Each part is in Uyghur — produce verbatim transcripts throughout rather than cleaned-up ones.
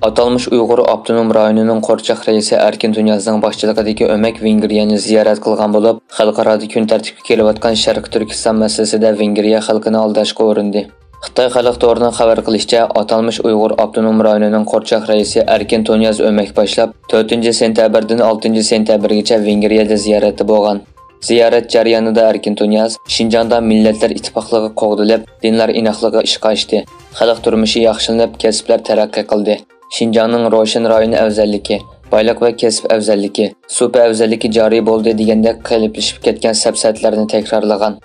ئاتالمىش ئۇيغۇر ئاپتونوم رايونىنىڭ قورچاق رەئىسى ئەركىن تۇنىيازنىڭ باشچىلىقىدىكى ئۆمەك ۋېنگرىيەنى زىيارەت قىلغان بولۇپ، خەلقئارادا كۈن تەرتىپكە كېلىۋاتقان شەرقىي تۈركىستان مەسىلىسىدە ۋېنگرىيە خەلقىنى ئالداشقا ئۇرۇندى. خىتاي خەلق تورىنىڭ خەۋەر قىلىشىچە، ئاتالمىش ئۇيغۇر ئاپتونوم رايونىنىڭ قورچاق رەئىسى ئەركىن تۇنىياز ئۆمەك باشلاپ، تۆتىنچى سېنتەبىردىن ئالتىنچى سېنتەبىرگىچە ۋېنگرىيەدە زىيارەتتە بولغان. زىيارەت جەريانىدا ئەركىن تۇنىياز شىنجاڭدا مىللەتلەر ئىتتىپاقلىقى قوغدىلىپ، دىنلار ئىناقلىقى ئىشقا ئاشتى، خەلق تۇرمۇشى ياخشىلىنىپ، كەسىپلەر تەرەققىي قىلدى، شىنجاڭنىڭ روشەن رايون ئەۋزەللىكى، بايلىق ۋە كەسىپ ئەۋزەللىكى، سۇپا ئەۋزەللىكى جارى بولدى دېگەندەك قېلىپلىشىپ كەتكەن سەپسەتىلەرنى تەكرارلىغان.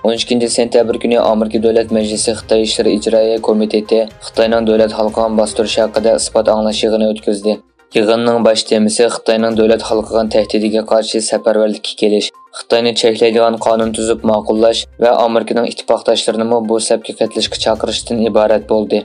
ئون ئىككىنچى سېنتەبىر كۈنى ئامېرىكا دۆلەت مەجلىسى خىتاي ئىشلىرى ئىجرائىيە كومىتېتى خىتاينىڭ دۆلەت ھالقىغان باستۇرۇشى ھەققىدە ئىسپات ئاڭلاش يىغىنى ئۆتكۈزدى. يىغىننىڭ باش تېمىسى خىتاينىڭ دۆلەت ھالقىغان تەھدىتىگە قارشى سەپەرۋەرلىككە كېلىش، خىتاينى چەكلەيدىغان قانۇن تۈزۈپ ماقۇللاش ۋە ئامېرىكىنىڭ ئىتتىپاقداشلىرىنىمۇ بۇ سەپكە قېتىلىشقا چاقىرىشتىن ئىبارەت بولدى.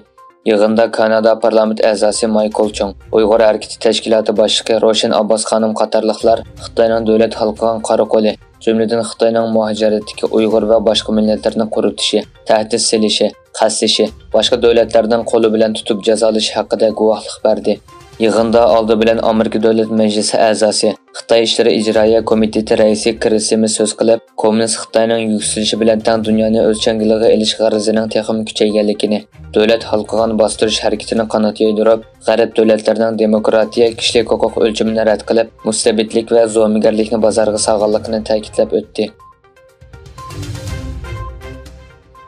يىغىندا كانادا پارلامېنت ئەزاسى مايكل چوڭ، ئۇيغۇر ھەرىكىتى تەشكىلاتى باشلىقى روشەن ئابباس خانىم قاتارلىقلار خىتاينىڭ دۆلەت ھالقىغان قارا قولى، جۈملىدىن خىتاينىڭ مۇھاجىرەتتىكى ئۇيغۇر ۋە باشقا مىللەتلەرنى قۇرۇتۇشى، تەھدىت سېلىشى، قەستلىشى، باشقا دۆلەتلەرنىڭ قولى بىلەن تۇتۇپ جازالىشى ھەققىدە گۇۋاھلىق بەردى. يىغىندا ئالدى بىلەن ئامېرىكا دۆلەت مەجلىسى ئەزاسى، خىتاي ئىشلىرى ئىجرائىيە كومىتېتى رەئىسى كىرىسىمىس سۆز قىلىپ، كوممۇنىست خىتاينىڭ يۈكسىلىشى بىلەن تەڭ دۇنيانى ئۆز چاڭگىلىغا ئېلىش غەرىزىنىڭ تېخىمۇ كۈچەيگەنلىكىنى، دۆلەت ھالقىغان باستۇرۇش ھەرىكىتىنى قانات يايدۇرۇپ، غەرب دۆلەتلىرىنىڭ دېموكراتىيە، كىشىلىك ھوقۇق ئۆلچىمىنى رەت قىلىپ، مۇستەبىتلىك ۋە زومىگەرلىكنى بازارغا سالغانلىقىنى تەكىتلەپ ئۆتتى.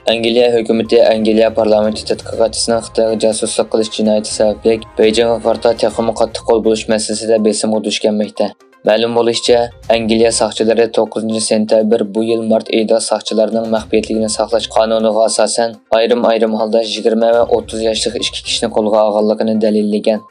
ئەنگلىيە ھۆكۈمىتى ئەنگلىيە پارلامېنتى تەتقىقاتچىسىنىڭ خىتايغا جاسۇسلۇق قىلىش جىنايىتى سەۋەبلىك بېيجىڭغا قارىتا تېخىمۇ قاتتىق قول بولۇش مەسىلىسىدە بېسىمغا دۇچ كەلمەكتە. مەلۇم بولۇشىچە، ئەنگلىيە ساقچىلىرى توققۇزىنچى سېنتەبىر بۇ يىل مارت ئايىدا ساقچىلارنىڭ مەخپىيەتلىكىنى ساقلاش قانۇنىغا ئاساسەن، ئايرىم-ئايرىم ھالدا يىگىرمە ۋە ئوتتۇز ياشلىق ئىككى كىشىنى قولغا ئالغانلىقىنى دەلىللىگەن.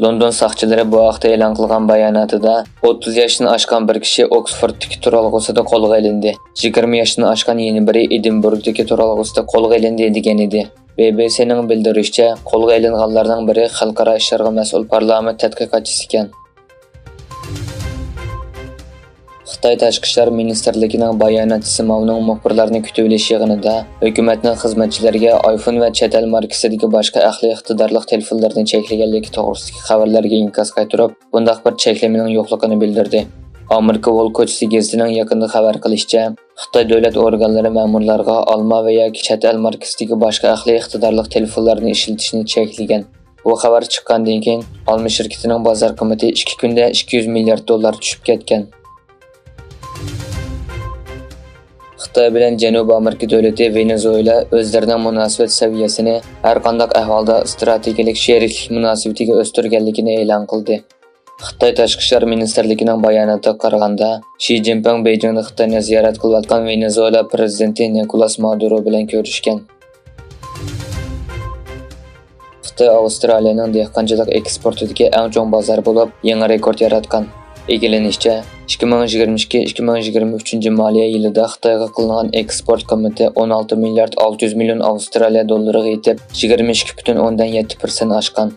لوندون ساقچىلىرى بۇ ھەقتە ئېلان قىلغان باياناتىدا، ئوتتۇز ياشتىن ئاشقان بىر كىشى ئوكسفوردتىكى تۇرالغۇسىدا قولغا ئېلىندى، يىگىرمە ياشتىن ئاشقان يەنە بىرى ئېدىنبۇرگدىكى تۇرالغۇسىدا قولغا ئېلىندى، دېگەن ئىدى. بى بى سىنىڭ بىلدۈرۈشىچە، قولغا ئېلىنغانلارنىڭ بىرى خەلقئارا ئىشلارغا مەسئۇل پارلامېنت تەتقىقاتچىسى ئىكەن. خىتاي تاشقى ئىشلار مىنىستىرلىكىنىڭ باياناتچىسى ماۋنىڭ مۇخبىرلارنى كۈتۈۋېلىش يىغىنىدا ھۆكۈمەتنىڭ خىزمەتچىلىرىگە ئايفون ۋە چەت ئەل ماركىسىدىكى باشقا ئەقلىي ئىقتىدارلىق تېلېفونلىرىنى چەكلىگەنلىكى توغرىسىدىكى خەۋەرلەرگە ئىنكاس قايتۇرۇپ، بۇنداق بىر چەكلىمىنىڭ يوقلۇقىنى بىلدۈردى. ئامېرىكا ۋول كوچىسى گېزىتىنىڭ يېقىندا خەۋەر قىلىشىچە، خىتاي دۆلەت ئورگانلىرى مەمۇرلارغا ئالما ۋە ياكى چەت ئەل ماركىسىدىكى باشقا ئەقلىي ئىقتىدارلىق تېلېفونلارنى ئىشلىتىشنى چەكلىگەن. بۇ خەۋەر چىققاندىن كېيىن، ئالما شىركىتىنىڭ بازار قىممىتى ئىككى كۈندە ئىككى يۈز مىليارد دوللار چۈشۈپ كەتكەن. خىتاي بىلەن جەنۇبىي ئامېرىكا دۆلىتى ۋېنېزۇېلا ئۆزلىرىنىڭ مۇناسىۋەت سەۋىيەسىنى ھەرقانداق ئەھۋالدا ئىستراتېگىيەلىك شېرىكلىك مۇناسىۋىتىگە ئۆستۈرگەنلىكىنى ئېلان قىلدى. خىتاي تاشقى ئىشلار مىنىستىرلىكىنىڭ باياناتىغا قارىغاندا، شى جىنپىڭ بېيجىڭدا خىتاينى زىيارەت قىلىۋاتقان ۋېنېزۇېلا پىرېزىدېنتى نىكولاس مادۇرو بىلەن كۆرۈشكەن. خىتاي ئاۋسترالىيەنىڭ دېھقانچىلىق ئېكسپورتىدىكى ئەڭ چوڭ بازار بولۇپ، يېڭى رېكورت ياراتقان. ئىگىلىنىشىچە، ئىككى مىڭ يىگىرمە ئىككى، ئىككى مىڭ يىگىرمە ئۈچىنچى مالىيە يىلىدا خىتايغا قىلىنغان ئېكسپورت قىممىتى ئون ئالتە مىليارد ئالتە يۈز مىليون ئاۋسترالىيە دوللىرىغا يېتىپ، يىگىرمە ئىككى پۈتۈن ئوندىن يەتتە پىرسەنت ئاشقان.